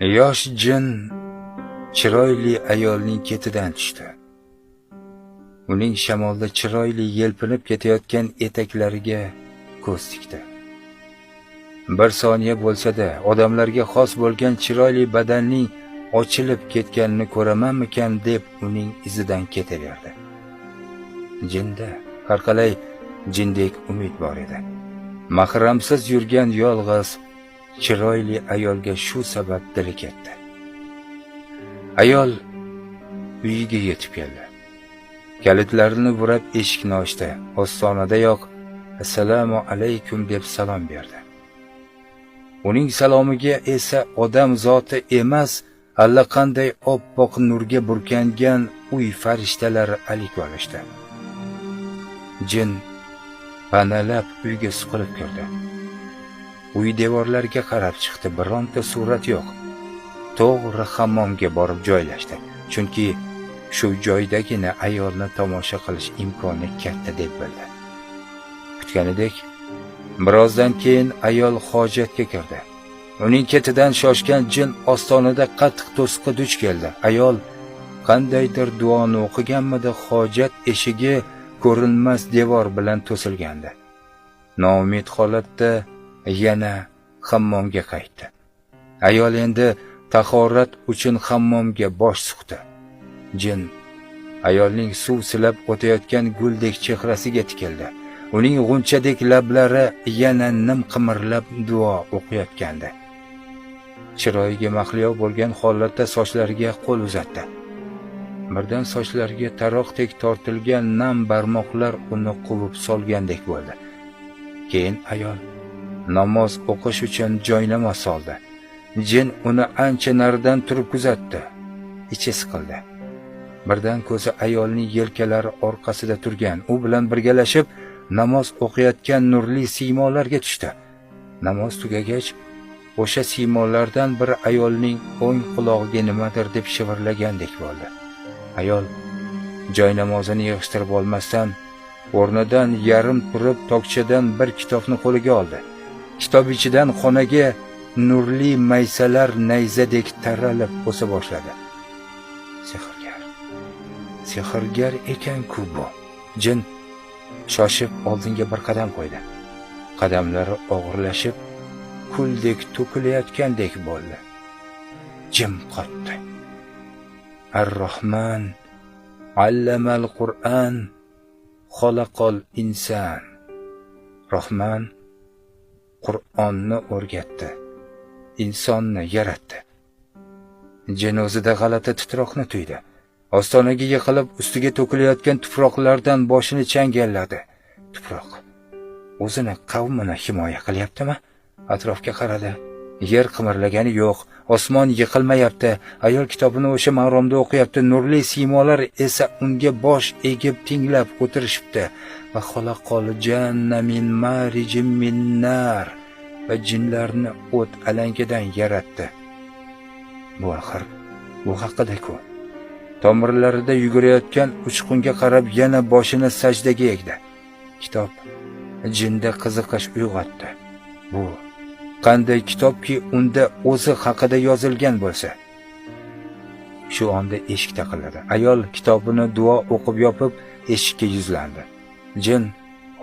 Yosh jin chiroyli ayolning ketidan tushdi. Uning shamolda chiroyli yelpinib ketayotgan etaklariga ko'z tikdi. Bir soniya bo'lsa-da odamlarga xos bo'lgan chiroyli badanning ochilib ketganini ko'ramanmikan deb uning izidan ketaverdi. Jinda har qalay jindek umid bor edi. Mahramsiz yurgan yolg'iz chiroyli ayolga shu sabab dili ketdi. Ayol uyiga yetib keldi. Kalitlarini burab eshikni ochdi. Ostonadayoq "Assalomu alaykum" deb salom berdi. Uning salomiga esa odam zoti emas, allaqanday oppoq nurga burkangan uy farishtalari alik olishdi. Jin panalab uyga suqilib kirdi. Uy devorlariga qarab chiqdi, bironta surat yo'q. To'g'ri hammomga borib joylashdi, chunki shu joydagina ayolni tomosha qilish imkoni katta deb bildi. Kutganidek, birozdan keyin ayol hojatga kirdi. Uning ketidan shoshgan jin ostonada qattiq to'siqqa duch keldi. Ayol qandaydir duoni o'qiganmidi, hojat eshigi ko'rinmas devor bilan to'silgandi. Noumid holatda yana hammomga qaytdi. Ayol endi tahorat uchun hammomga bosh suqdi. Jin ayolning suv silab o'tayotgan guldek chehrasiga tikildi. Uning g'unchadek lablari yana nim qimirlab duo o'qiyotgandi. Chiroyiga mahliyo bo'lgan holatda sochlariga qo'l uzatdi. Birdan sochlariga taroqdek tortilgan nam barmoqlar uni quvib solgandek bo'ldi. Keyin ayol namoz o'qish uchun joynamoz soldi. Jin uni ancha naridan turib kuzatdi. Ichi siqildi. Birdan ko'zi ayolning yelkalari orqasida turgan, u bilan birgalashib namoz o'qiyotgan nurli siymolarga tushdi. Namoz tugagach, o'sha siymolardan biri ayolning o'ng qulog'iga nimadir deb shivirlagandek bo'ldi. Ayol joy namozini yig'ishtirib olmasdan o'rnidan yarim turib tokchadan bir kitobni qo'liga oldi. Kitob ichidan xonaga nurli maysalar nayzadek taralib o'sa boshladi. Sehrgar. Sehrgar ekan-ku bu. Jin shoshib oldinga bir qadam qo'ydi. Qadamlari og'irlashib, kuldek to'kilayotgandek bo'ldi. Jim qotdi. Ar-Rohman allamal Qur'an, xalaqal inson. Rohman Qur'onni o'rgatdi. Insonni yaratdi. Jin o'zida g'alati titroqni tuydi. Ostonaga yiqilib, ustiga to'kilayotgan tuproqlardan boshini changalladi. Tuproq o'zini qavmini himoya qilyaptimi? Atrofga qaradi. Yer qimirlagani yo'q, osmon yiqilmayapti. Ayol kitobini o'sha maromda o'qiyapti. Nurli siymolar esa unga bosh egib tinglab o'tirishibdi. Va xalaqal janna min marijin min nar, va jinlarni o't alangidan yaratdi. Bu axir bu haqida-ku. Tomirlarida yugurayotgan uchqunga qarab yana boshini sajdaga egdi. Kitob jinda qiziqish uyg'otdi. Bu qanday kitobki, unda o'zi haqida yozilgan bo'lsa. Shu onda eshik taqilladi. Ayol kitobini duo o'qib yopib, eshikka yuzlandi. Jin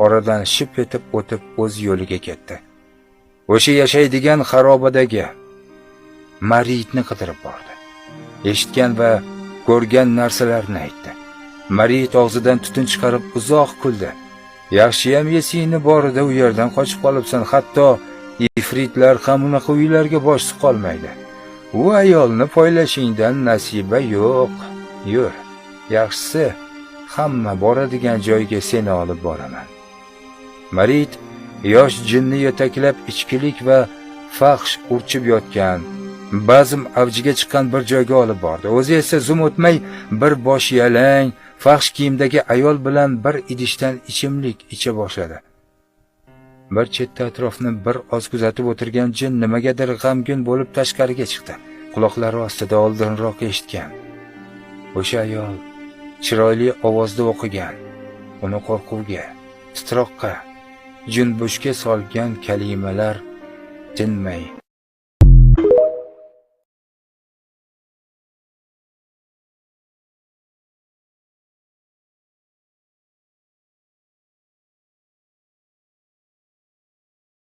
oradan ship etib o'tib o'z yo'liga ketdi. O'sha yashaydigan xarobadagi maridni qidirib bordi. Eshitgan va ko'rgan narsalarini aytdi. Marid og'zidan tutun chiqarib uzoq kuldi. Yaxshiyam esingni borida u yerdan qochib qolibsan, hatto ifritlar ham unaqa uylarga bosh suqolmaydi. U ayolni poylashingdan nasiba yo'q. Yur, yaxshisi hamma boradigan joyga seni olib boraman. Marid yosh jinni yetaklab ichkilik va fahsh urchib yotgan, bazm avjiga chiqqan bir joyga olib bordi. O'zi esa zum o'tmay bir bosh yalang, fahsh kiyimdagi ayol bilan bir idishdan ichimlik icha boshladi. Bir chetda atrofni bir oz kuzatib o'tirgan jin nimagadir g'amgin bo'lib tashqariga chiqdi. Quloqlari ostida oldinroq eshitgan o'sha ayol chiroyli ovozda o'qigan, uni qo'rquvga, titroqqa, junbushga solgan kalimalar tinmay